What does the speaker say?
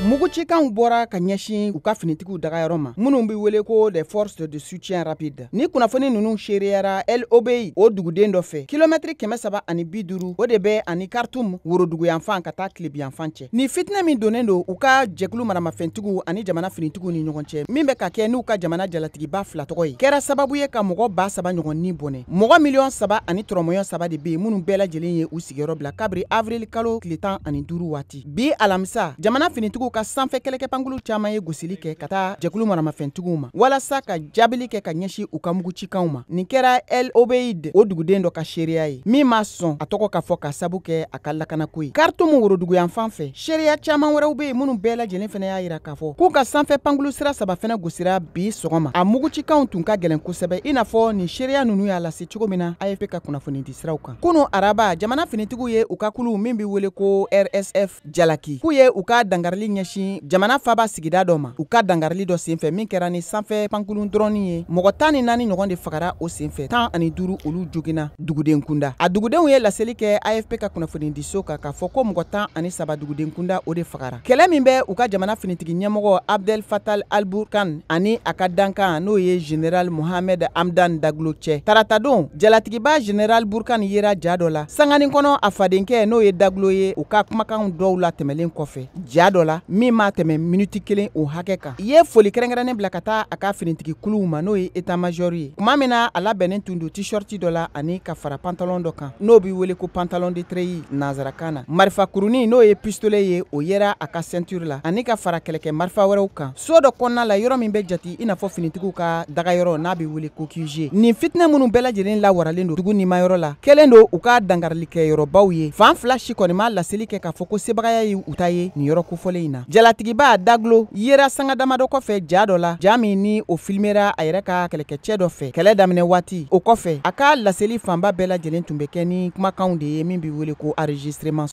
Mugucikanw bɔra ka ɲɛsin u ka finitigiw dagayɔrɔ ma, minnu bɛ wele ko les forces de soutien rapide. Ni kunnafoni ninnu seereyara El Obeid, o duguden dɔ fɛ, kilomɛtiri 350, o de bɛ ani Khartoum woroduguyanfan ka taa tilebiyanfan cɛ. Ni fitinɛ min donnen don u ka jɛkulu maramafɛntigiw ani jamana finitigiw ni ɲɔgɔn cɛ, min bɛ ka kɛ n'u ka jamana jalatigiba fila tɔgɔ ye, kɛra sababu ye ka mɔgɔ 3000 ɲɔgɔn ni bɔnɛ. Mɔgɔ 3.3 miliyɔn de bɛ yen minnu bɛɛ lajɛlen ye u sigiyɔrɔ bila kabiri avril kalo tile 15 waati. Bi alamisa, jamana finitigiw ka sanfɛ kɛlɛkɛ pankulu caman ye gosili kɛ ka taa jɛkulu maramafɛntigiw ma walasa ka jaabili kɛ ka ɲɛsin u ka mugucikanw ma. Nin kɛra El Obeid, o duguden dɔ ka seereya ye, min ma sɔn a tɔgɔ ka fɔ ka sabu kɛ a ka lakanako ye. Khartoum woroduguyanfan fɛ, seereya caman wɛrɛw bɛ yen minnu bɛɛ lajɛlen fana y'a yira k'a fɔ k'u ka sanfɛ pankulu sira saba fana gosira bi sɔgɔma. A mugucikanw tun ka gɛlɛn kosɛbɛ, i n'a fɔ nin seereya ninnu y'a lase cogo min na AFP ka kunnafoni di siraw kan. Kunu araba, jamana finitigiw ye u ka kulu min bɛ wele ko RSF jalaki, k'u ye u ka dangarili ɲɛsin jamana faba sigida dɔ ma. U ka dangarili dɔ senfɛ min kɛra ni sanfɛ pankurun dɔrɔnin ye, mɔgɔ 14 ɲɔgɔn de fagara o senfɛ, 15, olu joginna duguden kunda. A dugudenw ye laseli kɛ AFP ka kunnafonidiso kan k'a fɔ ko mɔgɔ 13 duguden kunda, o de fagara. Kɛlɛ min bɛ u ka jamana finitigi ɲɛmɔgɔ Abdel Fattah al-Burhan ani a ka dankan, n'o ye général Mohamed Hamdan Daglo cɛ, taratadon, jalatigiba général Burhan yera ja dɔ la sanganin kɔnɔ a fadenkɛ, n'o ye Daglo ye, u ka kumakan dɔw la tɛmɛlen kɔfɛ. Ja dɔ la min ma tɛmɛ miniti kelen o hakɛ kan, i ye foli kɛrɛnkɛrɛnnen bila ka taa a ka finitigi kuluw ma, n'o ye état major ye, tuma min na a labɛnnen tun don t-shirt dɔ la ani ka fara pantalon dɔ kan, n'o bɛ wele ko pantalon de treillis nanzarakan na. Marifa kurunin, n'o ye pistolet ye, o yera a ka ceinture la ani ka fara kɛlɛkɛ marifa wɛrɛw kan, so dɔ kɔnɔna la, yɔrɔ min bɛ jate i n'a fɔ finitigiw ka dagayɔrɔ, n'a bɛ wele ko QG. Nin fitinɛ minnu bɛɛ lajɛlen lawaralen don dugu nimayɔrɔ la, kɛlen don u ka dangarilikɛyɔrɔbaw ye. Fan fila si kɔni ma laseli kɛ k'a fɔ ko sebagaya ye u ta ye nin yɔrɔ kofɔlen in na. Jalatigiba Daglo yera sanga damadɔ kɔfɛ ja dɔ la, ja min ni o filmera a yɛrɛ ka kɛlɛkɛcɛ dɔ fɛ kɛlɛ daminɛ waati. O kɔfɛ, a ka laseli fanba bɛɛ lajɛlen tun bɛ kɛ ni kumakanw de ye min bɛ wele ko enregistrement.